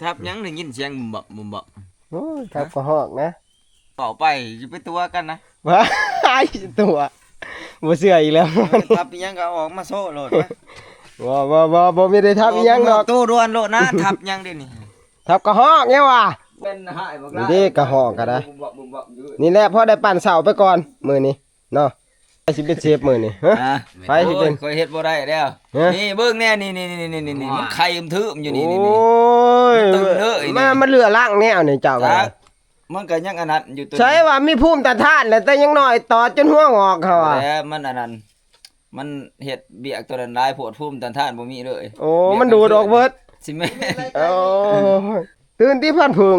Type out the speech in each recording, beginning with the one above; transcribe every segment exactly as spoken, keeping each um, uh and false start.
ทับหยังได้ยินเสียงบุมบับบุมบับ โอ้ยทับกระหอกนะ เป่าไปจะไปตัวกันนะ ว้ายตัวบ่เชื่ออีกแล้ว ทับอีหยังก็เอาออกมาโซ่โลดนะ บ่บ่บ่บ่มีได้ทับอีหยังดอก โตู้ด่วนโลดนะ ทับหยังเดี๋ยวนี้ ทับกระหอกเนี่ยว่ะ เป็นหายบัก นี่เด้กระหอกก็ได้ บุมบับบุมบับอยู่ นี่แหละพอได้ปั่นเสาไปก่อนมื้อนี้เนาะไปสิเป็นเชฟมื้อนี้ฮะ อ่ะ ไปสิเป็น โอ้ยคอยเฮ็ดบ่ได้แล้ว ฮะ นี่เบิ่งแน่นี่นี่นี่นี่นี่นี่มันไข่อึมทึมอยู่นี่นี่ โอ้ นี่ ย มันตึงเด้อไอ้นี่ มามันเหลือล่างแนวนี่เจ้าก็ จัก มันก็ยังอันนั้นอยู่ตัว ใช่ว่ามีภูมิต้านทานแล้วแต่ยังน้อยตอดจนหัวงอกเขาอ่ะ แล้วมันอันนั้น มันเฮ็ดเบียกตัวนั้นหลายโพด ภูมิต้านทานบ่มีเลย โอ้มันดูดออกเบิด สิแม่น โอ้ยตื่นที่พันผึ่ง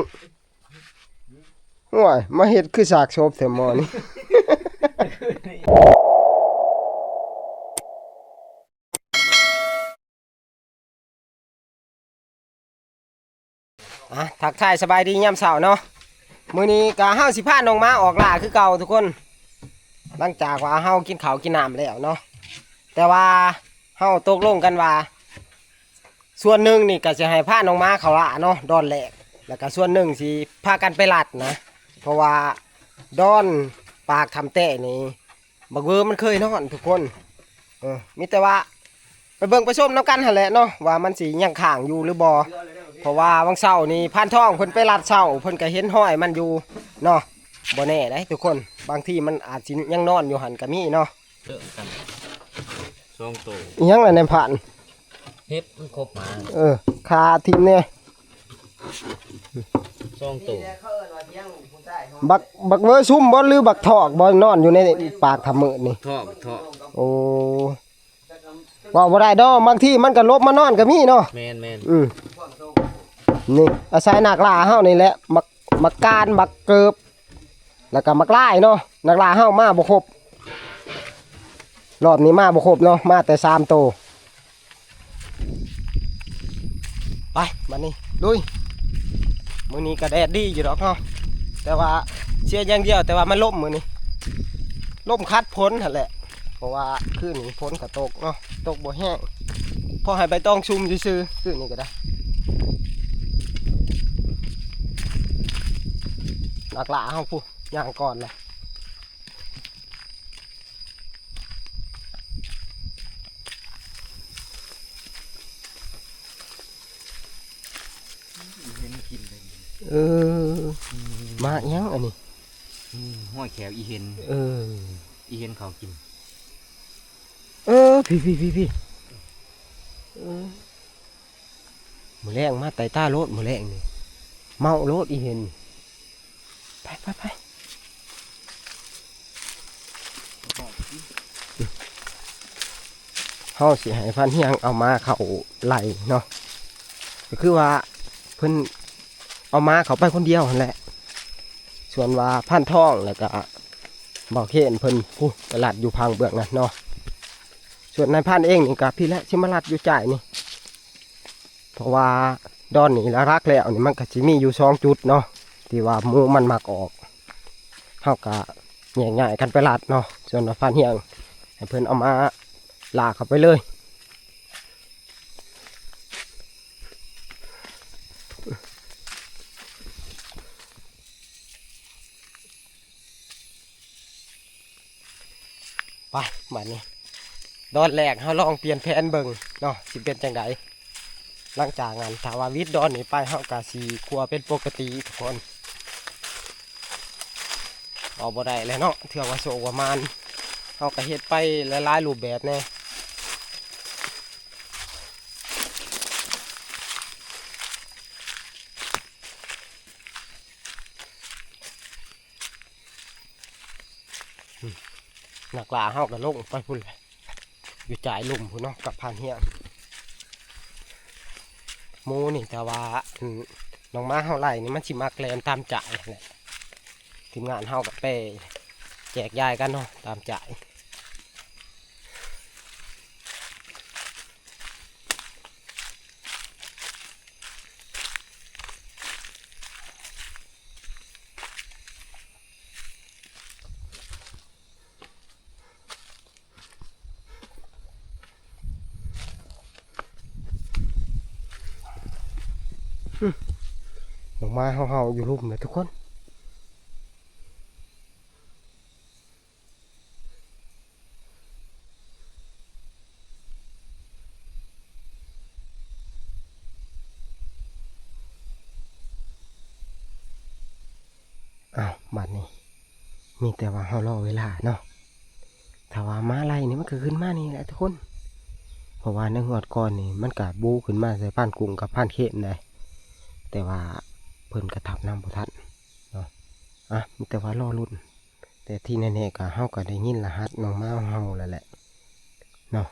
โอ้ยมาเฮ็ดคือสากศพแท้หมอนี่ อ่ะทักทายสบายดียามเช้าเนาะมื้อนี้ก็เฮาสิพาน้องหมาออกล่าคือเก่าทุกคน หลังจากว่าเฮากินข้าวกินน้ำแล้วเนาะแต่ว่าเฮาตกลงกันว่า ส่วนหนึ่งนี่ก็สิให้พาน้องหมาเข้าล่าเนาะดอนแรกแล้วก็ส่วนหนึ่งสิพากันไปลัดนะ เพราะว่าดอนปากถ้ำแต้นี่บักเวอร์มันเคยนอนทุกคน เออมีแต่ว่า ไปเบิ่งไปชมนำกันหั่นแหละเนาะว่ามันสิยังค้างอยู่หรือบ่เพราะว่าวังเช้านี่พานทองเพิ่นไปลัดเช้าเพิ่นก็เห็นห้อยมันอยู่เนาะบ่แน่เด้ทุกคนบางทีมันอาจสิยังนอนอยู่หั่นก็มีเนาะ เจอกันสองโต อีหยังล่ะในผ่าน เฮ็บมันครบหมา เออคาทิ่มแน่ สองโต บักบักเวอร์ซุ่มบ่หรือบักทอกบ่นอนอยู่ในปากถ้ำมืดนี่ ท่อท่อ โอ้เว้าบ่ได้ดอกบางทีมันก็หลบมานอนก็มีเนาะ แมนแมน อืมนี่อาศัยนักล่าเฮานี่แหละมักมักการมักเกิบ แล้วก็มักลายเนาะนักล่าเฮามาบ่ครบ รอบนี้มาบ่ครบเนาะมาแต่สามโต ไปบัดนี้ลุยมื้อนี้ก็แดดดีอยู่ดอกเนาะแต่ว่าเสียอย่างเดียวแต่ว่ามันลมมื้อนี้ลมคัดฝนหั่นแหละ เพราะว่าคืนนี้ฝนก็ตกเนาะตกบ่แห้งพอให้ใบตองชุ่มซื่อๆคืนนี้ก็ได้นักล่าเฮาพุ้นย่างก่อนเลย เห็นกินเลย เออหมากหยังอันนี้ อืมห้อยแขวอีเห็น เออ อีเห็นเขากิน เออพี่พี่พี่พี่เออมื้อแรงมาไต่ตาโลดมื้อแรงนี่เมาโลดอีเห็นไปไปไปเฮาสิให้พันเฮียงเอามาเข้าไล่เนาะก็คือว่าเพิ่นเอามาเข้าไปคนเดียวหั่นแหละ ส่วนว่าพันทองแล้วก็บ่าวเคนเพิ่นผู้ไปลัดอยู่พังเบื้องนั้นเนาะส่วนนายพันเองนี่ก็พี่แหละสิมาลัดอยู่จ่ายนี่ เพราะว่าดอนนี่ละรักแล้วนี่มันก็สิมีอยู่สองจุดเนาะที่ว่าหมูมันมักออกเฮาก็แยกย้ายกันไปลัดเนาะส่วนว่าพันเฮียงให้เพิ่นเอามาลากเข้าไปเลย ไปบัดนี้ดอนแรกเฮาลองเปลี่ยนแผนเบิ่งเนาะสิเป็นจังไดหลังจากนั้นถ้าว่าวิดดอนนี้ไปเฮาก็สิขัวเป็นปกติทุกคนเอาบ่ได้แล้วเนาะเทื่อว่าโชคว่าหมานเฮาก็เฮ็ดไปหลายๆรูปแบบแน่ นักล่าเฮาก็ลงไปพุ้นแหละอยู่จ่ายลุ่มพุ้นเนาะกับพันเฮียงหมูนี่แต่ว่าอืมน้องหมาเฮาไล่นี่มันสิมักแล่นตามจ่ายนั่นแหละทีมงานเฮาก็ไปแจกยายกันเนาะตามจ่าย เ อืม น้องหมาเห่าๆอยู่ลุ่มเลยทุกคน อ้าว บัดนี้ มีแต่ว่าเฮารอเวลาเนาะ ถ้าว่าหมาไล่นี่มันก็ขึ้นมานี่แหละทุกคน เพราะว่าในงวดก่อนนี่มันก็บูขึ้นมาใส่พรานกุ้งกับพรานเคนได้ แต่ว่าเพิ่นก็ทับนำบ่ทันเนาะ อ่ะ มีแต่ว่ารอลุ้น แต่ที่แน่ๆก็เฮาก็ได้ยินรหัสน้องหมาเห่าแล้วแหละเนาะ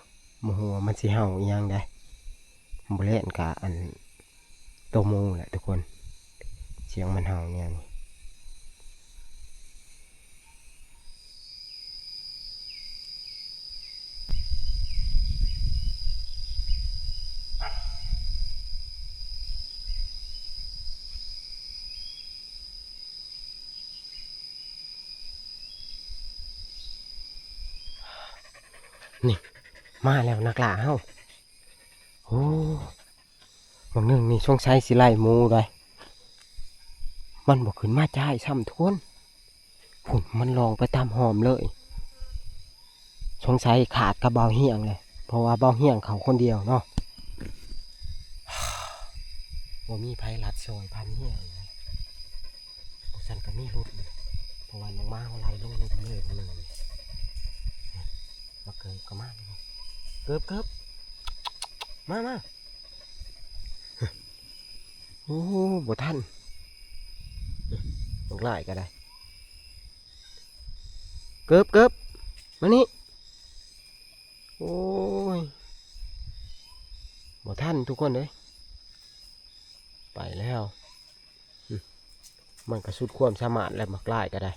บ่ฮู้ว่ามันสิเห่าอีหยังใด๋ บ่แล่นก็อัน โตหมู่แหละทุกคน เสียงมันเห่าเนี่ยนี่ นี่ มาแล้วนักล่าเฮา โอ้ บางหนึ่งนี่สงสัยสิไล่หมู่ได้ มันบ่ขึ้นมาจ่ายซ้ำทุกคน พุ้นมันลองไปตามหอมเลย สงสัยขาดกับเบาเฮียงเลย เพราะว่าเบาเฮียงเขาคนเดียวเนาะ บ่มีไผลัดซอยพันเฮียงนะ บ่ซั้นก็มีหลุดเลย เพราะว่าน้องหมาเฮาไล่ลงหลุมเลยบางหนึ่งนี่ มาเกิบก็มาเลย เกิบ เกิบ มา มา โอ้ บ่ทัน บักหลายก็ได้ เกิบ เกิบ มานี่ โอ้ย บ่ทันทุกคนเอ้ย ไปแล้ว อืม มันก็สุดความสามารถแล้ว บักหลายก็ได้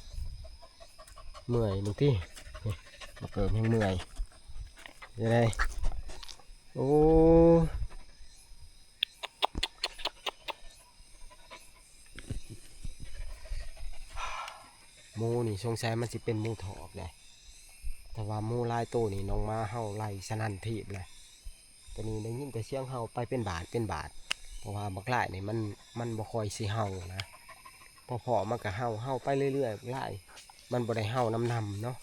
เมื่อยบางที นี่ บักเกิบยังเมื่อย จะได้ โอ้ หมู่นี่สงสัยมันสิเป็นหมู่ถอกแหละ แต่ว่าหมู่หลายโตนี่น้องหมาเห่าไล่สนั่นทีบเลย ตัวนี้ได้ยินแต่เสียงเห่าไปเป็นบาทเป็นบาท เพราะว่าบักหลายนี่มัน มันบ่ค่อยสิเห่านะ พอพ้อมันก็เห่า เห่าไปเรื่อยๆ บักหลาย มันบ่ได้เห่านำๆเนาะ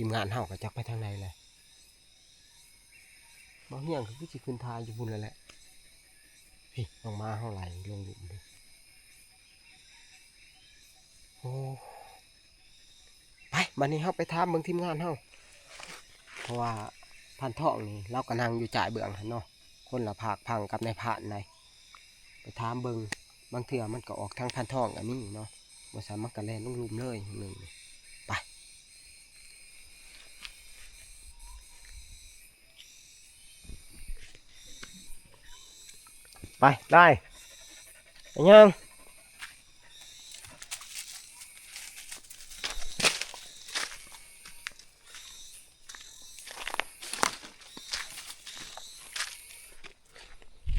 ทีมงานเฮาก็จักไปทางใดแหละ บ่เฮียงก็คือสิขึ้นทาอยู่พุ้นแล้วแหละ พี่ น้องหมาเฮาไล่ลงหลุมพี่ โอ้ ไป บัดนี้เฮาไปถามเบิ่งทีมงานเฮา เพราะว่าพรานทองนี่ ลาวก็นั่งอยู่จ่ายเบื้องหั่นเนาะ คนละภาคพังกับนายพรานใด๋ ไปถามเบิ่ง บางเทื่อมันก็ออกทางพรานทองก็มีเนาะ บ่ซั้นมันก็แล่นลงหลุมเลยหนึ่ง ไป ไป ได้ ไปย่าง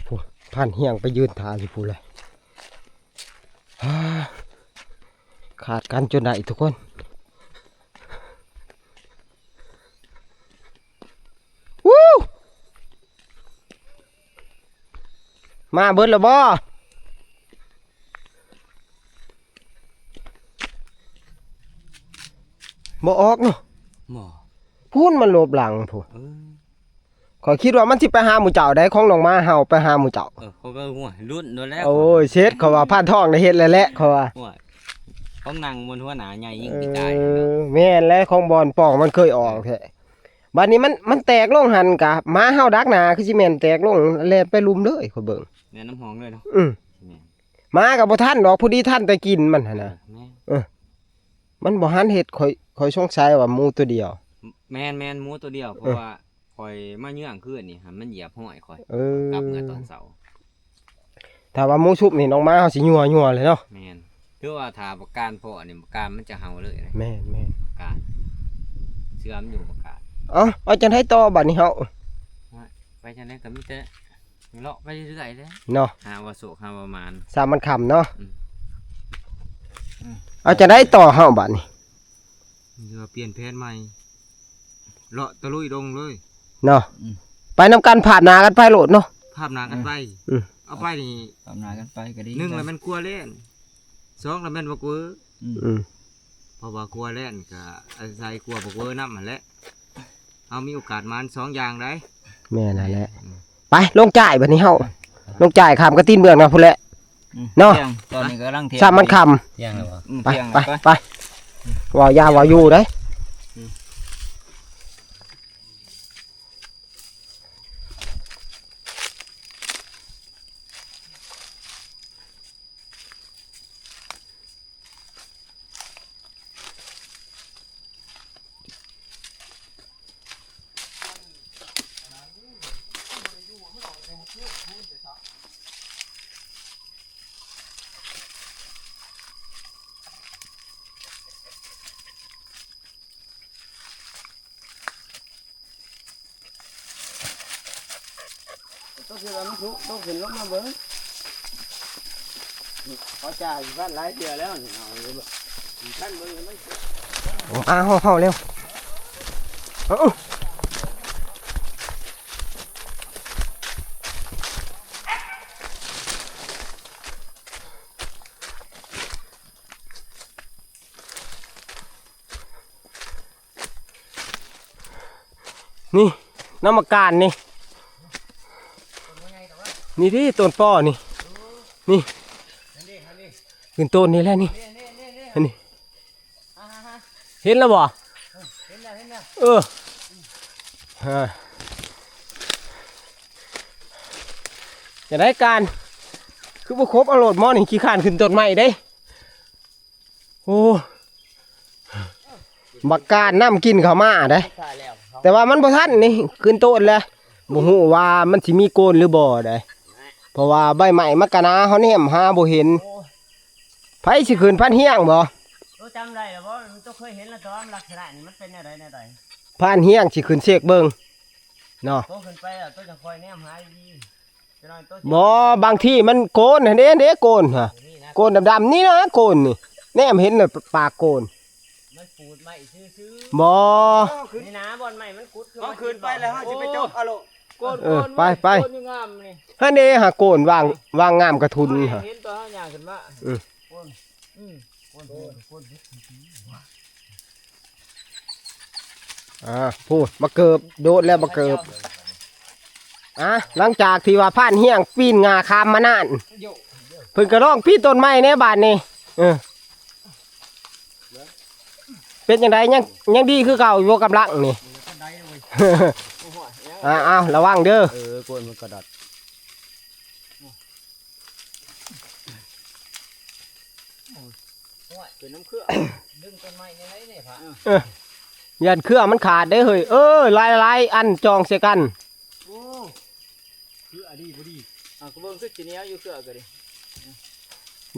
โอ้ พรานเฮียงไปยืนท่าอยู่พุ้นเลย ฮ่า ขาดกันจนได้ทุกคน วู้ มาเบิดแล้วบ่ บ่ออกเนาะ บ่ พุ้นมันหลบหลังพุ้น เออ ข้อยคิดว่ามันสิไปหาหมู่เจ้าได้ ของน้องหมาเห่าไปหาหมู่เจ้า เออ เขาก็ห่วย ลุ้นโดนแล้ว โอ้ย เสร็จ เขาว่าพรานทองได้เฮ็ดแล้วแหละ เขาว่า ห่วย ของนางบนหัวหน้าใหญ่ยิ่ง เออ ปีกายเนาะ แม่นแล้ว ของบอนป่องมันเคยออกแท้ บัดนี้มัน มันแตกลงหั่นกะ หมาเห่าดักหน้า คือสิแม่นแตกลง แล่นไปลุ่มเลย ข้อยเบิ่ง แม่นน้ำหองเลยเนาะ อืม แม่น หมาก็บ่ทันดอก พอดีทันแต่กินมันหั่นน่ะ เออ แม่น เออ มันบ่หันเฮ็ด ข้อย ข้อยสงสัยว่าหมูตัวเดียว แม่น แม่น หมูตัวเดียว เพราะ เออ ว่า ข้อยมาเยื้องคืนนี่หั่น มันเหยียบห้อยข้อย เออ กลับเมื่อตอนเช้า ถ้าว่าหมูชุบนี่น้องหมาเฮาสิยั่วๆเลยเนาะ แม่น คือว่าถ้าบักการพ้อนี่ บักการมันจะเห่าเลยนะ แม่นๆ บักการ เชื่อมันอยู่บักการ เอ้า เอาจั่งใดต่อบัดนี้เฮา ว่าไปจั่งใดก็มีแต่เลาะไปเรื่อยๆเด้ เนาะ หาว่าโศกหาว่าหมาน สามมันค่ำเนาะ อืม เอาจั่งใดต่อเฮาบัดนี้ หรือว่าเปลี่ยนแผนใหม่ เลาะตะลุยดงเลย เนาะ อืม ไป ไปนำกัน พาดหน้ากันไปโลดเนาะ พาดหน้ากันไป อืม เอาไปนี่ พาดหน้ากันไปก็ดี หนึ่งแล้วแม่นครัวแล่น สองแล้วแม่นบักเวอ อืม อืม เพราะว่าครัวแล่นก็อาศัยครัวบักเวอนำหั่นแหละ เฮามีโอกาสหมานสองอย่างได้ แม่นหั่นแหละ อืม ไป ลงจ่ายบัดนี้เฮา ลงจ่ายข้ามกระตีนเมืองนะพุ้นแหละ อืม เนาะ เที่ยง ตอนนี้กำลังเที่ยง ซ้ำมันค่ำ เที่ยงแล้วบ่ อืม ไป เที่ยง ไป แล้ว ไป ไป เว้ายาวเว้าอยู่เด้อ อืม ต้องขึ้นมามันทุก ต้องขึ้นลงมาเบิ่ง เขาจ่ายอยู่บ้านหลายเทื่อแล้วนี่ เอาเลยเบิ่ง ท่านเบิ่งมัน เอา เอา เอา เร็ว เอา นี่ น้ำมะกานนี่ นี่ดิ ต้นปอนี่ นี่ ขึ้นต้นนี่แหละนี่ อันนี้ เห็นแล้วบ่ เห็นแล้ว เห็นแล้ว เออ อ่า จะได้การ คือบ่ครบเอาโลดหมอนี่ ขี้คร้านขึ้นต้นไม้เด้ โอ้ บักกาดน้ำกินเข้ามาเด้ แต่ว่ามันบ่ทันนี่ ขึ้นต้นแล้ว บ่ฮู้ว่ามันสิมีโกนหรือบ่เด้ เพราะว่าใบไม้มันก็หนา เฮาแนมหาบ่เห็น ไผสิขึ้นพันเฮียงบ่ โตจำได้แล้วบ่ โตเคยเห็นแล้ว แต่ว่ามันลักษณะนี่มันเป็นแนวใดแนวใด พันเฮียงสิขึ้นเซกเบิ่ง เนาะ โตขึ้นไปแล้ว โตจั่งคอยแนมหาดีๆ จั่งน้อยโตสิ บ่ บางทีมันโกนหั่นเด้ เด้โกนฮะ นี่นะ โกนดำๆ นี่นะ โกนนี่ แนมเห็นน่ะปากโกน มันปูดไม้ซื่อๆ บ่ นี่นะ บ่อนไม้มันขุดขึ้นมา เอาขึ้นไปแล้ว เฮาสิไปจกเอาโลด โกน เออ โกน ไป ไป โกนอยู่งามนี่ หั่นเด้หาโกนวาง วางงามกระทุนฮะ เห็นตอนเฮาย่างขึ้นมา อืม โกน อืม โกน โกน โกน อ่า พูด มาเกิบ โดดแล้วมาเกิบ อ่ะ หลังจากที่ว่าพันเฮียงปีนง่าข้ามมานาน เพิ่นก็ลองปีนต้นไม้แน่บาดนี้ เออ เป็นจั่งใด ยัง ยังดีคือเก่าอยู่บ่ กำลังนี่ อ่า อ้าว ระวังเด้อ เออ โกนมันกระดอด โอ้ย เป็นน้ำเครือ ดึงต้นไม้ในไหนเนี่ยพะ เออ ย่านเครือมันขาดเด้เฮ้ย เออ หลายๆ อันจองใส่กัน โอ้ เครือดีบ่ดี อ่ะ ก็เบิ่งคือสิเหนียวอยู่เครือก็ดี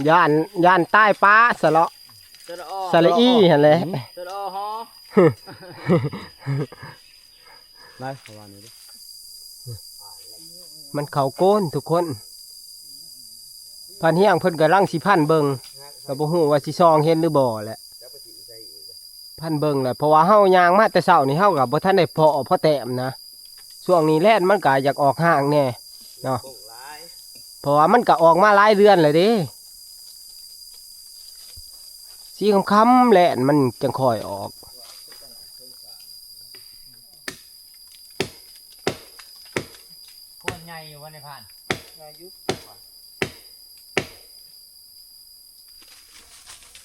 ย่าน ย่านตายปลาสะเลาะ สะเลาะ สะเลาะอีหั่นแหละ สะเลาะฮอ ได้ประมาณนี้ดิ มันเข้าโกนทุกคน พันเฮียงเพิ่นกำลังสิพันเบิ่ง ก็บ่ฮู้ว่าสิส่องเห็นหรือบ่แหละ พันเบิ่งแหละ เพราะว่าเฮาย่างมาแต่เช้านี่ เฮาก็บ่ทันได้เพาะ เพาะแต้มนะ ช่วงนี้แล่นมันก็อยากออกห่างแน่เนาะ เพราะว่ามันก็ออกมาหลายเดือนแล้วเด้ สีคำๆ แล่นมันจั่งค่อยออก โคนใหญ่อยู่บ่ในพาน ใหญ่อยู่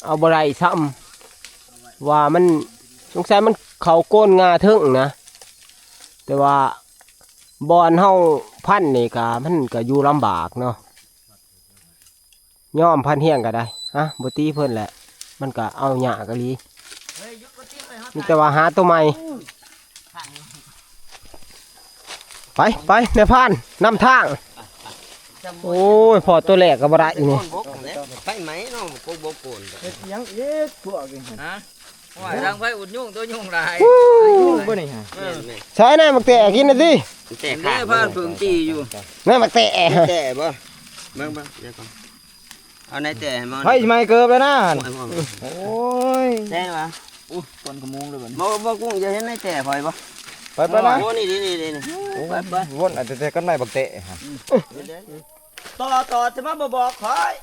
เอาบ่ได้ซ้ำ ว่ามัน สงสัยมันเข้าโกนง่าเทิงนะ แต่ว่าบ่อนเฮาพันนี่ก็ มันก็อยู่ลำบากเนาะ ยอมพันเฮียงก็ได้ ฮะ บ่ตีเพิ่นแหละ มันก็เอายากอีหลี มีแต่ว่าหาตัวใหม่ ไป ไป นายพราน นำทาง โอ้ย พอตัวแรกก็บ่ได้อีนี่ ไปไหมเนาะ กกบกโกน เฮ็ดหยังอีกพวกนี้ ฮะ ว่าดังไฟอุดยุง ตัวยุงหลาย ยุงบ่นี่ฮะ เออ ใช้นายหมากแต้กินน่ะสิ แต้ เด้ ข้าง พาเพิ่งตีอยู่ นายหมากแต้ แต้บ่ เบิ่งๆ เดี๋ยวก่อน เอานายแต้มา ไฟไหม้เกือบแล้วนะ โอ้ย โอ้ย แต้วะ อู้ คนกระมุงเลยบัดนี้ บ่ บ่กุ้งจะเห็นนายแต้ข่อยบ่ ไปไปนะ โอ้ นี่นี่นี่นี่ โอ้ ไปไป วนอาจจะแต่ก้อนไม้บักเตะฮะ เดี๋ยวๆ ต่อต่อจะมาบ่บอกข่อย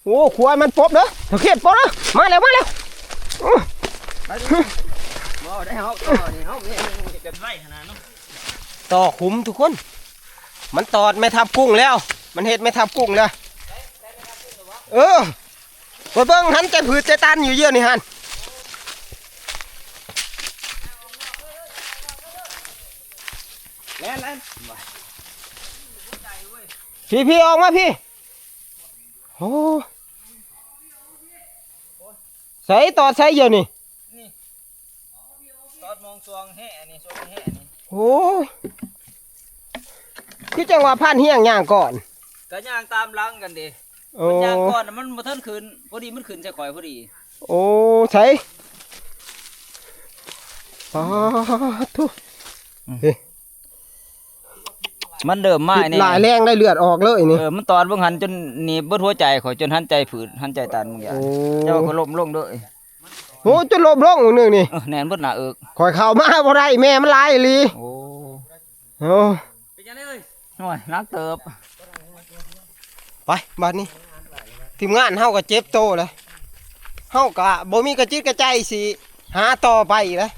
โอ้ ขวายมันปบเด้อ ตะเคียนปบเด้อ มาแล้ว มาแล้ว อื้อ ไปดิ บ่ได้เฮาต่อนี่ เฮามี เก็บไว้ขนาดเนาะ ต่อขุมทุกคน มันตอดแม่ทับกุ้งแล้ว มันเฮ็ดแม่ทับกุ้งแล้ว เออ ไปเบิ่งหันใจผืดใจตันอยู่เยอะนี่หัน แล่นแล่น พี่พี่ออกมาพี่ โอ้ ใส่ตอดใส่เยอะนี่ นี่ ตอดมองซวงแห่นี่ ซวงแห่นี่ โอ้ คือจังหวะผ่านเฮียงย่างก่อน ก็ย่างตามหลังกันเด้ โอ้ มันย่างก่อนน่ะ มันบ่ทันขึ้น พอดีมันขึ้นใส่ข่อยพอดี โอ้ ใส่ ปาดทุ เฮ้ย มันเริ่มมา ผิด นี่ หลายแรงได้เลือดออกเลยนี่ เออ มันตอดเบิ่งหันจนหนีบเบิดหัวใจข่อย จนหันใจผืด หันใจตันมึงอย่า โอ้ เจ้าก็ล้มลงเด้อ โอ้ จนล้มลงมื้อหนึ่งนี่ เออ แน่นเบิดหน้าอก ข่อยเข้ามาบ่ได้ แม่มันหลายอีหลี โอ้ โอ้ เป็นจังได๋เอ้ย โอ้ย หนักเติบ ไป บัดนี้ ทีมงานเฮาก็เจ็บโตแล้ว เฮาก็บ่มีกระจิตกระใจสิหาต่อไปอีกแล้ว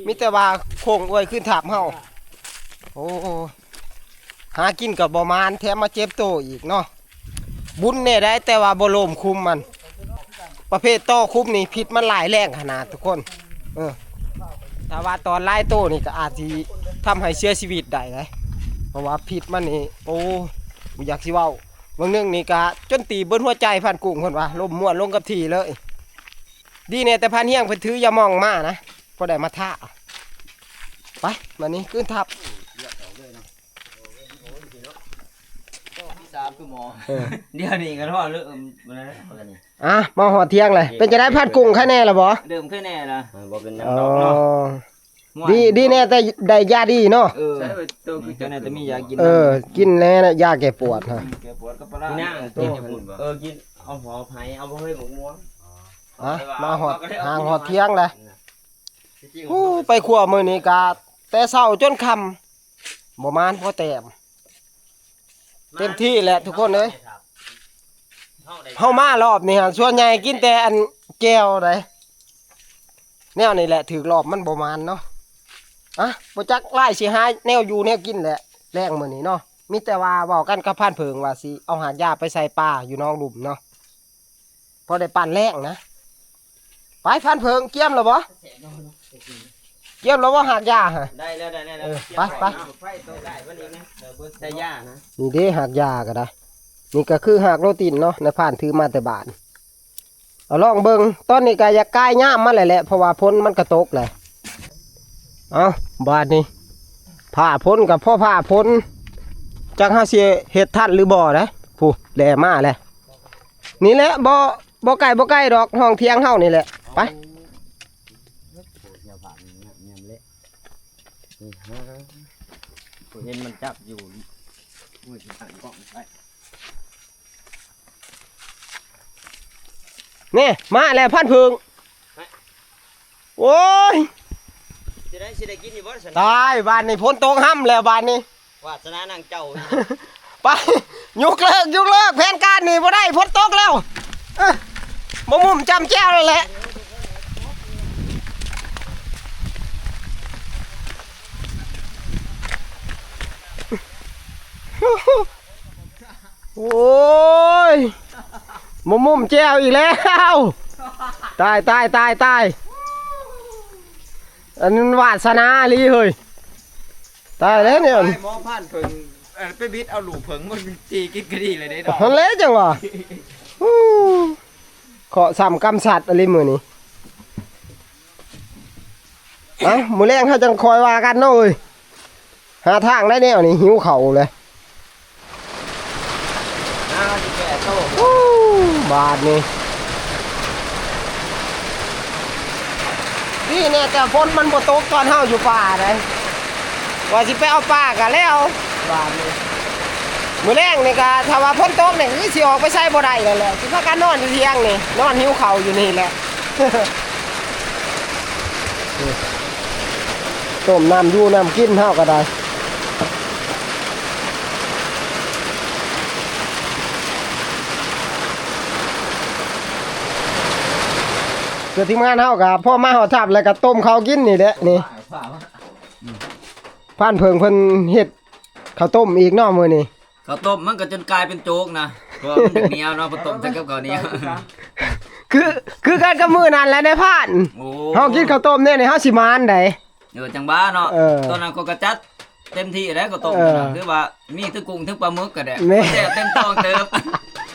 มีแต่ว่าโค้งอวยขึ้นถามเฮา โอ้ หากินก็บ่หมาน แถมมาเจ็บโตอีกเนาะ บุญแน่ได้ แต่ว่าบ่โลมคุมมัน ประเภทต่อคุมนี่พิษมันหลายแรงขนาดทุกคน เออ ถ้าว่าตอดหลายโตนี่ก็อาจสิทำให้เสียชีวิตได้เลย เพราะว่าพิษมันนี่ โอ้ บ่อยากสิเว้า บางหนึ่งนี่ก็จนตีบเบิดหัวใจพรานกุ้งเพิ่นว่า ล้มม้วนลงกับที่เลย ดีแน่แต่พรานเฮียงเพิ่นถือยาหม่องมานะ พอได้มาทา ไป บัดนี้ขึ้นทับ ที่สามคือหมอ เออ เดี๋ยวนี้ก็รอดเริ่มมาแล้ว อ่ะ มาฮอดเที่ยงเลย เป็นจังได๋พรานกุ้ง ไคแน่ล่ะบ่ เริ่มไคแน่ล่ะ เออ บ่เป็นหยังดอกเนาะ อ๋อ ม่วน ดี ดีแน่แต่ได้ยาดีเนาะ เออ ใช่ ตัวคือ เจ้าน่าจะมียากิน เออ กินแน่นะ ยาแก้ปวดฮะ แก้ปวดกับปลาร้า กินหยัง ตัว กินหยัง เออ กิน เอาหอมไผ่ เอาบ่เฮ้ย บักม่วง อ่ะ มาฮอด ห่างฮอดเที่ยงแล้ว โอ้ ไปขัวมื้อนี้กะแต่เช้าจนค่ำ บ่หมานพอแต้ม เต็มที่แหละทุกคนเอ้ย เฮามารอบนี้หั่น ส่วนใหญ่กินแต่อันแจ่วใด แนวนี้แหละถืกรอบมันบ่หมานเนาะ อ่ะ บ่จักหลายสิหาแนวอยู่แนวกินแหละ แลงมื้อนี้เนาะ มีแต่ว่าเว้ากันกับพรานเผิงว่าสิเอาหากหญ้าไปใส่ปลาอยู่หนองลุ่มเนาะ พอได้ปั่นแลงนะ ไปพรานเผิง เกียมแล้วบ่ เกียมแล้วบ่หากหญ้าฮะ ได้แล้ว ได้แล้ว เออ ไป ไป เอาไฟตัวได้วันนี้นะ เออ เบิ่งแต่หญ้านะ นี่เด้หากหญ้าก็ได้ นี่ก็คือหากโรตีนเนาะ นายพรานถือมาแต่บ้าน เอาลองเบิ่ง ตอนนี้ก็อยากกายยามมาแล้วแหละ เพราะว่าฝนมันก็ตกแหละ เอาบาดนี้ ผ้าฝนกับพ่อผ้าฝน จักเฮาสิเฮ็ดทันหรือบ่นะ ผู้แล่มาแล้ว นี่แหละ บ่ บ่ไกล บ่ไกลดอก ห้องเที่ยงเฮานี่แหละ ไป อย่าผ่านเงี้ยเละ นี่ฮะ กูเห็นมันจับอยู่ กูจะตั้งกล้องไว้ นี่ มาแล้วพรานเผิง โอ้ย สิได้ สิได้กินอยู่บ่ซั่น ตาย บาดนี้ฝนตกห่ำแล้วบาดนี้ วาสนานางเจ้า ไป ยกเลิก ยกเลิก แผนการนี่บ่ได้ ฝนตกแล้ว เอ้อ บ่มุมจำแจ่วแล้วแหละ โอ้ย บ่มุมแจ่วอีกแล้ว ตาย ตาย ตาย ตาย อันนั้นวาสนาอีหลีเฮ้ย ตายแล้วเนี่ย ไปหมอพรานเผิง เอ่อ ไปบิดเอาลูกเผิงมันตีกินก็ดีเลยเด้ดอก นั่นแหละจังหวะ ฮู้ เคราะห์ซ้ำกรรมสัตว์อีหลีมื้อนี้ เอ้า มื้อแลงเฮาจังคอยว่ากันเนาะเอ้ย หาทางได้แนวนี้ หิวข้าวเลย อ้าว สิแก่โต ฮู้ บาดนี้ นี่แน่แต่ฝนมันบ่ตกตอนเฮาอยู่ป่าได๋ ว่าสิไปเอาปลาก็แล้ว บาดนี้ มื้อแลงนี่ก็ถ้าว่าฝนตกนี่คือสิออกไปไสบ่ได้แล้วแหละ สิพากันนอนอยู่เถียงนี่ นอนหิวข้าวอยู่นี่แหละ ต้มน้ำอยู่น้ำกินเฮาก็ได้ เดี๋ยวทีมงานเฮาก็พอมาฮอดถ้ำแล้วก็ต้มข้าวกินนี่แหละนี่ พรานเผิงเพิ่นเฮ็ดข้าวต้มอีกเนาะมื้อนี้ ข้าวต้มมันก็จนกลายเป็นโจ๊กนะ เพราะว่ามันจะเหนียวเนาะ พอต้มใส่กับข้าวเหนียว คือ คือกันกับมื้อนั้นแหละนายพราน โอ้ เฮากินข้าวต้มเนี่ยนี่เฮาสิหมานได๋ เออ จังหวะเนาะ เออ ตอนนั้นเขาก็จัดเต็มที่แล้วข้าวต้ม เออ นะ คือว่ามีทั้งกุ้งทั้งปลาหมึกก็ได้ แม่น แซ่บเต็มท้องเติบ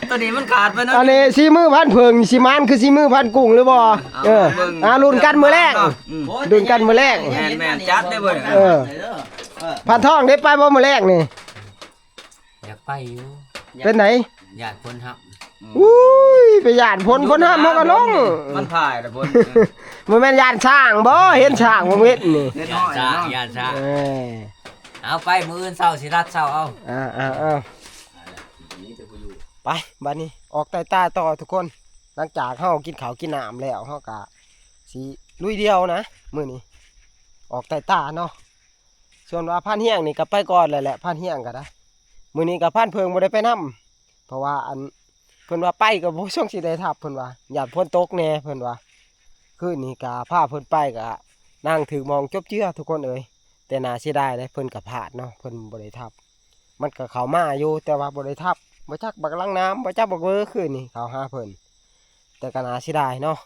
ตอนนี้มันขาดไปเนาะ อันนี้สีมือพรานเผิง สิหมานคือสีมือพรานกุ้งหรือบ่ เอา เออ เบิ่ง อ่า ลุ้นกันมื้อแลง อืม ลุ้นกันมื้อแลง แม่นๆ จัดได้เบิ่ง เออ พรานทองได้ไปบ่มื้อแลงนี่ อยากไปอยู่ เป็นไหน ย้านฝนฮับ อุ้ย ไปย้านฝน ฝนฮับมันก็ลง มันถ่ายแล้วฝน บ่แม่นย้านช้างบ่ เห็นช้างบ่เห็นนี่ เห็นห้อย ย้านช้าง เนาะ ย้านช้าง เออ เอาไปมื้ออื่นเช้าสิรัดเช้าเอา อ่าๆๆ ไป บัดนี้ ออกไต่ตาต่อทุกคน หลังจากเฮากินข้าวกินน้ำแล้ว เฮาก็สิลุยเดี่ยวนะ มื้อนี้ ออกไต่ตาเนาะ ส่วนว่าพรานเฮียงนี่ก็ไปก่อนแล้วแหละ พรานเฮียงก็ได้ มื้อนี้ก็พรานเผิงบ่ได้ไปนำ เพราะว่าอัน เพิ่นว่าไปก็บ่ส่งสิได้ทับ เพิ่นว่า ย้านฝนตกแหน่ เพิ่นว่า คืนนี้ก็พาเพิ่นไปก็นั่งถือหมองจบเจือทุกคนเอ้ย แต่น่าเสียดายเด้ เพิ่นก็พลาดเนาะ เพิ่นบ่ได้ทับ มันก็เข้ามาอยู่ แต่ว่าบ่ได้ทับ บ่จักบักลังน้ำ บ่จักบักเบอร์ คืนนี้เข้าหาเพิ่น แต่ก็น่าเสียดายเนาะ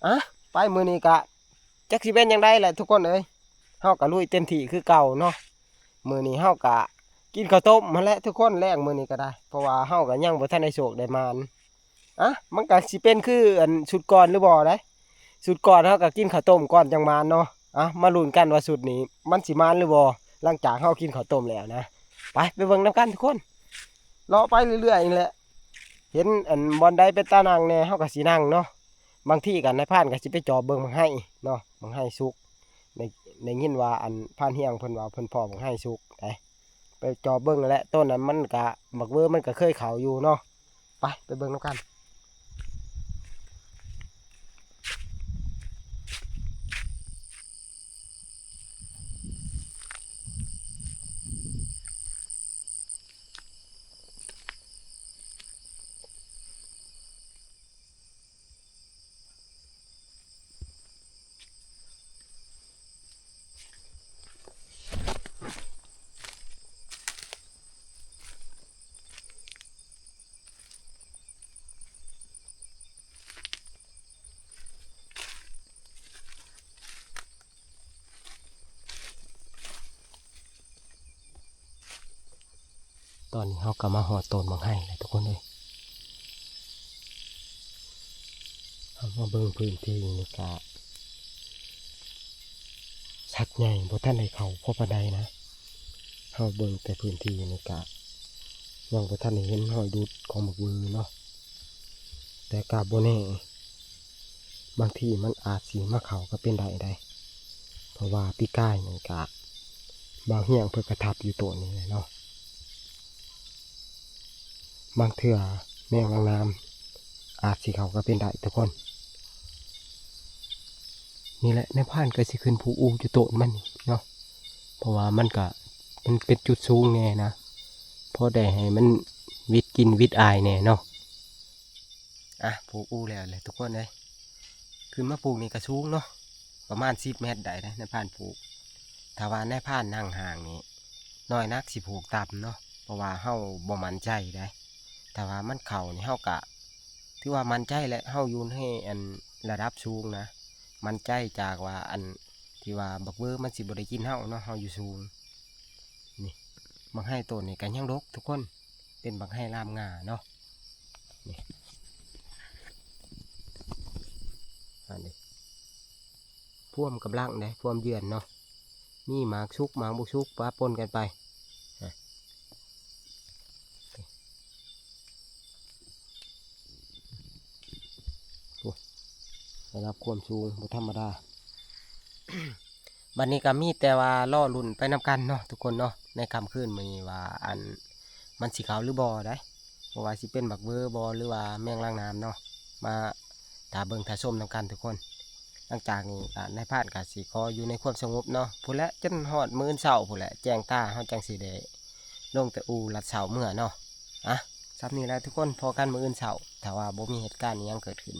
อ่ะ ไปมื้อนี้ก็จักสิเป็นจั่งใดแหละทุกคนเอ้ย เฮาก็ลุยเต็มที่คือเก่าเนาะ มื้อนี้เฮาก็กินข้าวต้มหั้นแหละทุกคน แลงมื้อนี้ก็ได้ เพราะว่าเฮาก็ยังบ่ทันได้โชคได้หมาน อ่ะ มันก็สิเป็นคืออันชุดก่อนหรือบ่ได๋ ชุดก่อนเฮาก็กินข้าวต้มก่อนจั่งหมานเนาะ อ่ะ มาลุ้นกันว่าชุดนี้มันสิหมานหรือบ่ หลังจากเฮากินข้าวต้มแล้วนะ ไป ไปเบิ่งนำกันทุกคน เลาะไปเรื่อยๆนี่แหละ เห็นอันบ่อนใดเป็นตานั่งแหน่ เฮาก็สินั่งเนาะ บางทีก็นายพรานก็สิไปจอบเบิ่งบักไฮเนาะ บักไฮสุก ได้ ได้ยินว่าอันพรานเฮียงเพิ่นว่าเพิ่นพ้อบักไฮสุก ไป ไปจอบเบิ่งนั่นแหละ ต้นนั้นมันก็ บักเบอร์มันก็เคยเข้าอยู่เนาะ ไป ไปเบิ่งนำกัน ตอนนี้เฮาก็มาฮอดต้นบักไฮแล้วทุกคนเอ้ย เฮามาเบิ่งพื้นที่นี่ก็ สัตว์ใหญ่บ่ทันได้เข้าพอปานใดนะ เฮาเบิ่งแต่พื้นที่นี่ก็ ยังบ่ทันได้เห็นรอยดูดของบักเวอเนาะ แต่ก็บ่แน่ บางทีมันอาจสิมาเข้าก็เป็นได้ได๋ เพราะว่าปีกายนี่ก็ บ่าวเฮียงเพิ่นก็ทับอยู่ต้นนี้แหละเนาะ บางเทื่อแมงลังน้ำอาจสิเข้าก็เป็นได้ทุกคน นี่แหละนายพรานก็สิขึ้นผูกอู่อยู่ต้นมันนี่เนาะ เพราะว่ามันก็ มันเป็นจุดสูงแหน่นะ พอได้ให้มันหวิดกลิ่นหวิดอายแหน่เนาะ อ่ะ ผูกอู่แล้วแหละทุกคนเอ้ย ขึ้นมาผูกนี่ก็สูงเนาะ ประมาณสิบเมตรได้เด้ นายพรานผูก ถ้าว่านายพรานนั่งห่างนี่ น้อยนักสิผูกต่ำเนาะ เพราะว่าเฮาบ่มั่นใจได๋ ถ้าว่ามันเข้านี่เฮาก็ ถือว่ามั่นใจแหละ เฮาอยู่ในอันระดับสูงนะ มั่นใจจากว่าอันที่ว่าบักเวอมันสิบ่ได้กินเฮาเนาะ เฮาอยู่สูง นี่ บักไฮต้นนี่ก็ยังดกทุกคน เป็นบักไฮลามงาเนาะ นี่ อันนี้ พวมกำลังเด้ พวมเยือนเนาะ มีหมากสุกหมากบ่สุกปะปนกันไป อ่ะ โอ้ ระดับความสูงบ่ธรรมดา บัดนี้ก็มีแต่ว่ารอลุ้นไปนำกันเนาะทุกคนเนาะ ในค่ำคืนมื้อนี้ว่าอัน มันสิเข้าหรือบ่ได๋ บ่ว่าสิเป็นบักเบอบ่ หรือว่าแมงลังน้ำเนาะ มาถ้าเบิ่งถ้าชมนำกันทุกคน หลังจากนี้ก็นายพรานก็สิขออยู่ในความสงบเนาะ พู้นแหละ จนฮอดมื้ออื่นเช้าพู้นแหละ แจ้งตา เฮาจั่งสิได้ลงแต่อู่ลัดเช้าเมือเนาะ อ่ะ ส่ำนี้แหละทุกคน พ้อกันมื้ออื่นเช้า ถ้าว่าบ่มีเหตุการณ์อิหยังเกิดขึ้น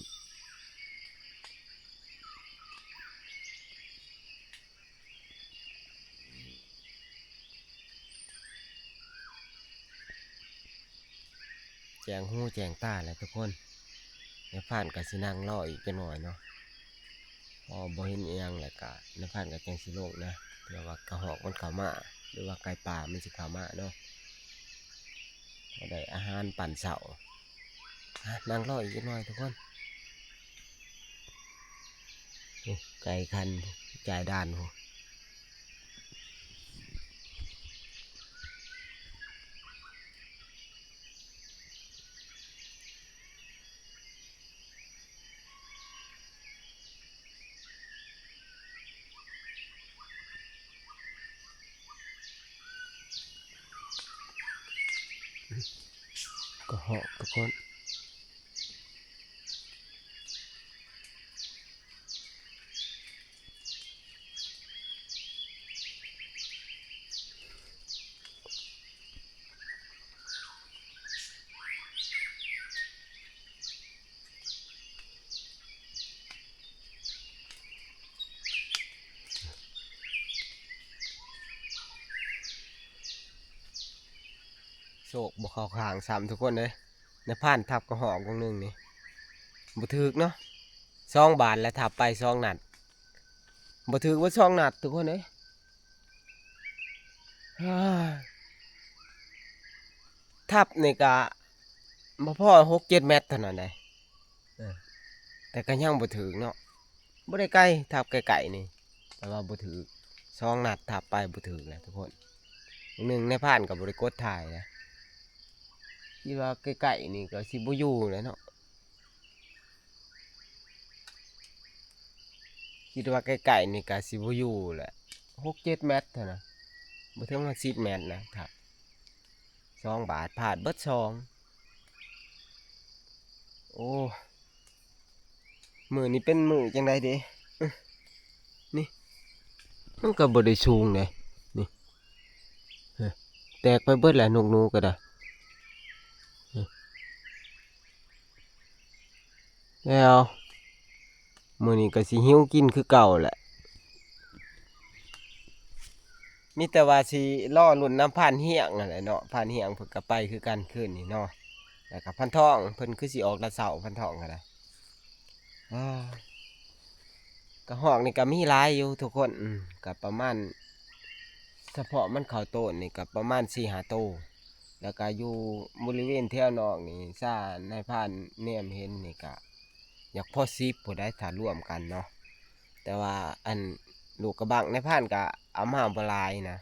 แจ้งหูแจ้งตาแล้วทุกคน นายพรานก็สินั่งรออีกจักหน่อยเนาะ พอบ่เห็นอิหยังแล้วก็นายพรานก็จั่งสิลงนะ เผื่อว่ากระฮอกมันเข้ามา หรือว่าไก่ป่ามันสิเข้ามาเนาะ พอได้อาหารปันเช้า อ่ะ นั่งรออีกจักหน่อยทุกคน โอ้ ไก่คัน จ่ายด่านโห กระฮอกทุกคน โชคบ่เข้าข้างซ้ำทุกคนเอ้ย นายพรานทับกระฮอกวงหนึ่งนี่ บ่ถืกเนาะ สองบาทแล้วทับไปสองนัด บ่ถืกว่าสองนัดทุกคนเอ้ย ทับนี่กะบ่พอหกเจ็ดแมตรเท่านั้นเด้ เออ แต่ก็ยังบ่ถืกเนาะ บ่ได้ไกล ทับไกลๆนี่ แต่ว่าบ่ถืก สองนัดทับไปบ่ถืกแหละทุกคน หนึ่งนายพรานก็บ่ได้กดถ่ายนะ คิดว่าไกลๆนี่ก็สิบ่อยู่แหละเนาะ คิดว่าไกลๆนี่ก็สิบ่อยู่แหละ หกเจ็ดแมตรเท่านั้น บ่ถึงว่าสิบแมตรนะ ครับ สองบาท พลาดเบิดสอง โอ้ มื้อนี้เป็นมื้อจั่งใดเด้ อื้อ นี่ มันก็บ่ได้สูงเด้ นี่ เฮ้ย แตกไปเบิดแหละนกหนูก็ได้ เฮ้ย แล้ว มื้อนี้ก็สิหิวกินคือเก่าแหละ มีแต่ว่าสิรอลุ้นนำพรานเฮียงนั่นแหละเนาะ พรานเฮียงเพิ่นก็ไปคือกันคืนนี้เนาะ แล้วก็พรานทอง เพิ่นคือสิออกแต่เช้า พรานทองก็ได้ อ้า กระฮอกนี่ก็มีหลายอยู่ทุกคน อืม ก็ประมาณ เฉพาะมันเข้าโตนนี่ก็ประมาณสี่ห้าโต แล้วก็อยู่บริเวณแถวนอกนี่ ซ่านายพรานแนมเห็นนี่ก็อยากพอสิบพู้นได้ ถ้ารวมกันเนาะ แต่ว่าอันลูกกระบังนายพรานก็เอามาบ่หลายนะ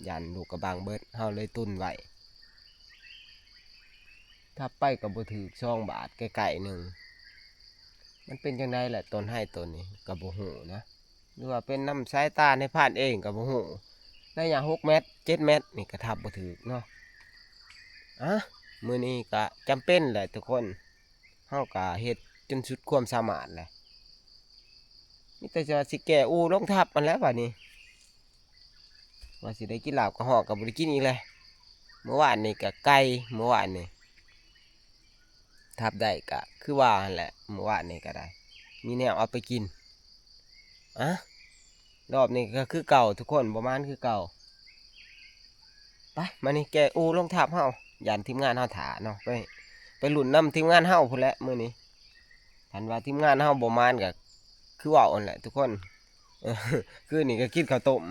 ย่านลูกกระบังเบิด เฮาเลยตุนไว้ ทับไปก็บ่ถืก สองบาท ไกลๆหนึ่ง มันเป็นจั่งใดแหละ ต้นไฮต้นนี้ก็บ่ฮู้นะ หรือว่าเป็นนำสายตานายพรานเองก็บ่ฮู้ ระยะหกแมตร เจ็ดแมตรนี่ก็ทับบ่ถืกเนาะ อ่ะ มื้อนี้ก็จำเป็นแหละทุกคน เฮาก็เฮ็ดจนสุดความสามารถแหละ มีแต่ว่าสิแก้อู่ลงทับมันแหละบัดนี้ ว่าสิได้กินลาบกระฮอกก็บ่ได้กินอีกเลย มื้อวานนี่ก็ไก่ มื้อวานนี่ ทับได้ก็คือว่าหั่นแหละ มื้อวานนี่ก็ได้ มีแนวเอาไปกิน อ่ะ รอบนี้ก็คือเก่าทุกคน บ่หมานคือเก่า ไป มานี่แก้อู่ลงทับเฮา ย่านทีมงานเฮาถ่าเนาะ ไป ไปลุ้นนำทีมงานเฮาพู้นแหละมื้อนี้ คันว่าทีมงานเฮาบ่หมานก็คือเว้าหั่นแหละทุกคน เออ คืนนี้ก็กินข้าวต้ม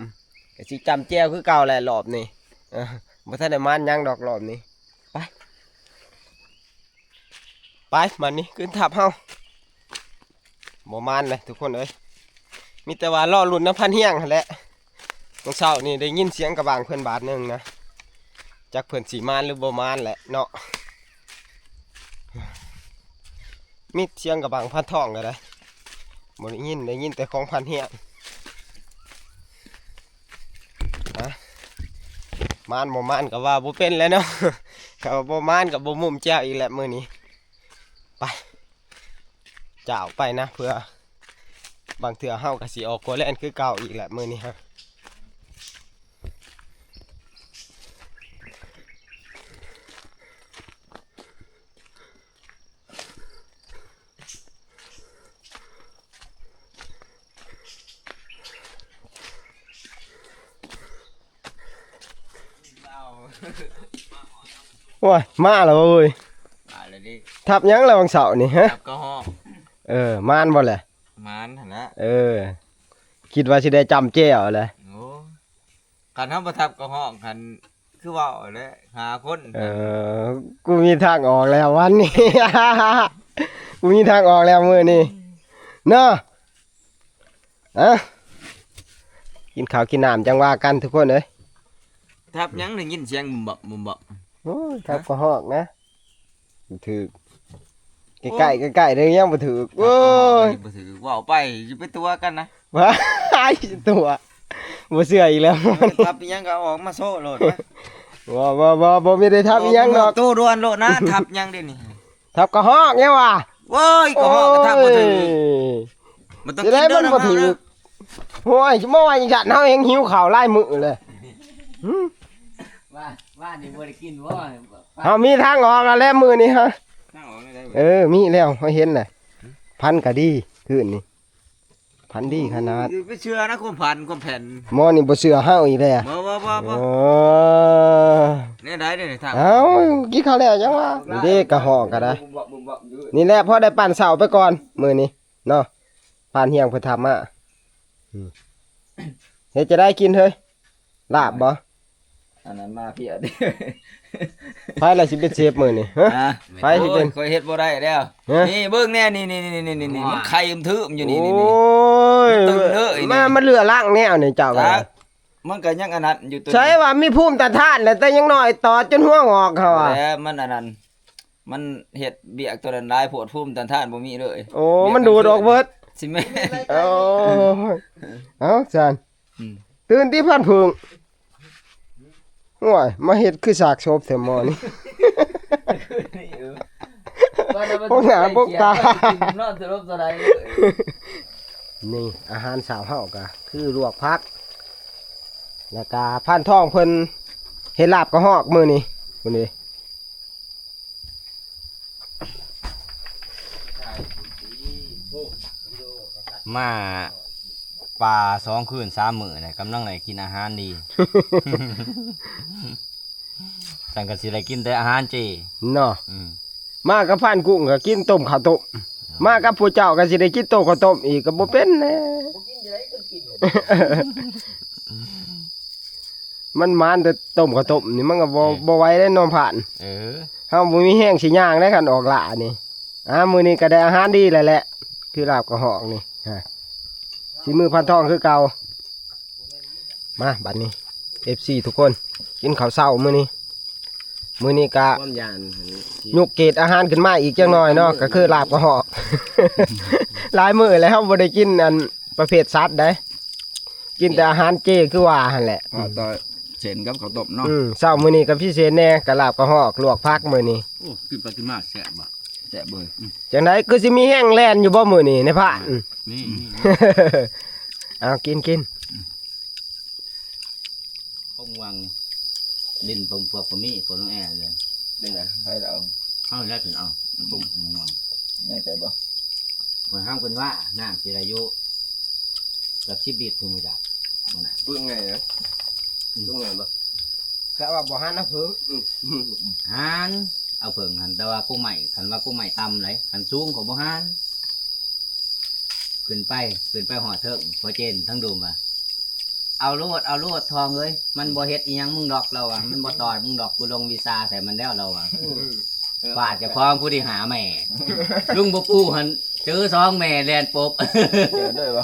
ก็สิจ้ำแจ่วคือเก่าแหละรอบนี้ เออ บ่ทันได้หมานหยังดอกรอบนี้ ไป ไป มานี่ขึ้นทับเฮา บ่หมานเลยทุกคนเอ้ย มีแต่ว่ารอลุ้นนำพรานเฮียงหั่นแหละ มื้อเช้านี่ได้ยินเสียงกระบังเพิ่นบาดหนึ่งนะ จักเพิ่นสิหมานหรือบ่หมานแหละเนาะ มีเสียงกระบังพรานทองก็ได้ บ่ได้ยิน ได้ยินแต่ของพรานเฮียง ฮะ หมานบ่หมานก็ว่าบ่เป็นแล้วเนาะ ก็บ่หมานก็บ่มุมแจ่วอีกแล้วมื้อนี้ ไป เจ้าไปนะ เพื่อ บางเทื่อเฮาก็สิออกหัวแล่นคือเก่าอีกแหละมื้อนี้ฮะ โอ้ย มาแล้วเว้ย มาแล้วดิ ทับหยังแล้ววังเสาร์นี่ฮะ ทับกระหอก เออ มานบ่แหละ มานหั่นละ เออ คิดว่าสิได้จำแจ่วแหละ โอ้ คันเฮาบ่ทับกระหอก คันคือเว้าแหละ หาคน เออ กูมีทางออกแล้ววันนี้ กูมีทางออกแล้วมื้อนี้ เนาะ อ่ะ กินข้าวกินน้ำจั่งว่ากันทุกคนเอ้ย ทับหยังได้ยินเสียงบุมบับบุมบับ โอ้ย ทับกระหอกนะ ถืก ใกล้ๆ ใกล้ๆ เด้อ ยังบ่ถืก โอ้ย บ่ถืก เว้าไป อย่าไปตัวกันนะ ว้าย ตัว บ่เชื่ออีกแล้ว ทับอีหยังก็เอาออกมาโชว์โลดนะ บ่ บ่ บ่ บ่มีได้ทับอีหยังดอก โตด่วนโลดนะ ทับหยังเด้นี่ ทับกระหอกเนี่ยว่ะ โอ้ย กระหอกก็ทับบ่ถืก โอ้ย มันต้อง จะได้ กินเด้อ มันบ่ถืก นะ โอ้ย เมื่อวานยังจัดเฮายังหิวข้าวหลายมื้อเลย หึ ว่า ว่านี่บ่ได้กินบ่ เฮามีทางออกแล้วแหละมื้อนี้ฮะ ทางออกได้บ่ เออ มีแล้ว เฮาเห็นแหละ พันธุ์ก็ดี คืนนี้ พันธุ์ดีขนาด อย่าไปเชื่อนะ ความฝัน ความแผน หมอนี่บ่เชื่อเฮาอีกแล้ว บ่ บ่ บ่ บ่ โอ้ แนวใดเด้อนี่ ทาง เอ้า กินข้าวแล้วจั่งว่า นี่เด้ กระหอกก็ได้ บุมบับบุมบับอยู่ นี่แหละ พอได้ปั่นเสาไปก่อน มื้อนี้ เนาะ ผ่านเฮียงเพิ่นทับมา อืม เฮ็ดจะได้กินเฮ้ย ลาบบ่ อันนั้นมาเพียดิ ไผล่ะสิเป็นเชฟมื้อนี้ ฮะ ฮะ ไผสิเป็น โอ้ย ข้อยเฮ็ดบ่ได้แล้ว ฮะ นี่เบิ่งแน่ นี่ นี่ ว้า มันไข่อึมทึมอยู่นี่ นี่ นี่ โอ้ย มันตึงเด้อไอ้นี่ มา มาเลือล้างแนวนี่เจ้าก็ ครับ มันก็ยังอันนั้นอยู่ตัว ใช่ว่ามีภูมิต้านทานแหละ แต่ยังน้อยตอดจนหัวงอกเขาอะ แล้วมันอันนั้น มันเฮ็ดเวียกตัวนั้นหลายโพด ภูมิต้านทานบ่มีเลย โอ้ เวียก มันดูดออกเบิด สิแม่น โอ้ย เอ้า ซั่น อืม ตื่นติพันธุ์ผึ้ง โอ้ย มาเฮ็ดคือซากศพแท้หมอนี่ พวกหน้าพวกตา นอนสลบสลายเลย นี่อาหารเช้าเฮาก็คือลวกผัก แล้วก็พานทองเพิ่นเฮ็ดลาบกระหอกมื้อนี้ มื้อนี้ มาป่าสองคืนสามมื้อน่ะ กำลังได้กินอาหารดี จั่งก็สิได้กินแต่อาหารเจ เนาะ อืม มากับพานกุ้งก็กินต้มข้าวต้ม มากับผู้เจ้าก็สิได้กินต้มข้าวต้มอีกก็บ่เป็นแหละ มันหมานแต่ต้มข้าวต้มนี่มันก็บ่ เออ บ่ไหวได้นอนผ่าน เออ เฮาบ่มีแฮงสิย่างได้คันออกล่านี่ อ่า มื้อนี้ก็ได้อาหารดีแล้วแหละ คือลาบกระหอกนี่ ฮะ ฝีมือพานทองคือเก่า มาบัดนี้ เอฟซี ทุกคน กินข้าวเช้ามื้อนี้ มื้อนี้กะ ความย่านหั่น ยกเกรดอาหารขึ้นมาอีกจักหน่อยเนาะ ก็คือลาบกระหอก หลายมื้อแล้วบ่ได้กินอันประเภทสัตว์ใด กินแต่อาหารเจคือว่าหั่นแหละ อ่า ต่อเส้นกับข้าวต้มเนาะ อืม เช้ามื้อนี้ก็พิเศษแน่ กะลาบกระหอก ลวกผักมื้อนี้ โอ้ กินไปกินมาแซ่บบ่ แซ่บเบิ่ง จั่งใดคือสิมีแฮงแล่นอยู่บ่มื้อนี้ในพาน นี่ เอากินกิน คงหวัง ดินปมพวกบ่มี ฝนลงแอ่เลย เป็นไง ให้เรา เฮาแล้วถึงเอา ปมหวัง แน่ใจบ่ ข้อยห้ามเพิ่นว่า น้ำสิได้อยู่เกือบสิบลิตร เพิ่นบ่จัก นั่นน่ะ ปึ้งไงนะ อืม ปึ้งไงบ่ แค่ว่าบ่หันเอาเพิ่ง อืม หันเอาเพิ่งหั่น แต่ว่ากกไม้ คันว่ากกไม้ต่ำหลาย คันสูงก็บ่หัน ขึ้นไป ขึ้นไปฮอดเทิง พ่อเจนทั้งโดมว่า เอาโลด เอาโลด ทองเอ้ย มันบ่เฮ็ดอิหยังมึงดอก ลาวว่า มันบ่ตอดมึงดอก กูลงวิชาใส่มันแล้ว ลาวว่า อืม ฟาดเจ้าของผู้ที่หาแม่ ลุงบ่ปู่หั่น เจอสองแม่แล่นปบ เจอด้วยบ่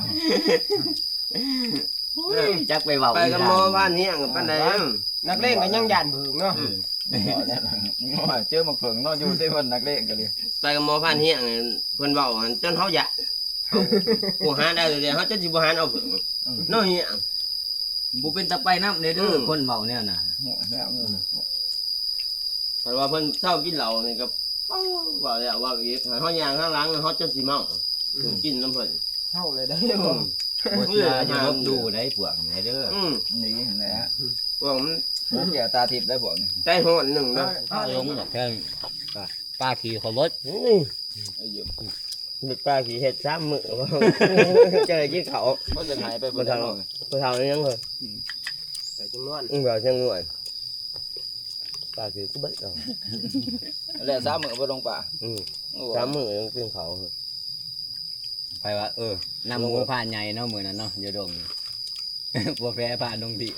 โอ้ย จักไปเว้า ไปกับหมอบ้านเฮียงปานใด นักเลงก็ยังย่านเผิงเนาะ อืม เจอหมากเผิงเนาะ อยู่เซเว่นนักเลงก็เลย ไปกับหมอบ้านเฮียง เพิ่นเว้าหั่นจนเฮาย่าน ผู้หาได้เลย เฮาจนสิบ่หันเอาเผิง อืม เนาะเฮียง บ่เป็นตาไปนำเด้อ อืม คนเว้าแนวน่ะ อืม คันว่าเพิ่นเซากินเหล้านี่ก็ เว้าแล้วเว้าอีก เฮาย่างข้างหลัง เฮาจนสิเมา อืม กินนำเพิ่น เท่าเลยได้ บ่เชื่ออย่าลบหลู่ได้พวกนี้เด้อ อืม นี่แหละ พวกมัน หมูเกี่ยวตาทิพย์ได้พวกนี้ ได้หอนหนึ่งนะ ถ้าลงดอกแค่ปลาขี่เขาเบิด อืม ไอ้เยี่ยม มีปลาขี้เห็ดสามมื้อ เจอกินเขา มันจะหายไป บ่ทัน ผู้เฒ่ายังเลย แต่จังนวน อืมเราจังนวนปลาขี้กูเบิดเอา แล้วสามมื้อบ่ลงปลา อืม โอ้ สามมื้อยังกินเขา ไปว่าเออน้ำหมูผ่านใหญ่เนาะมื้อนั้นเนาะอยู่ดง บ่แพ้ผ่านดงดิ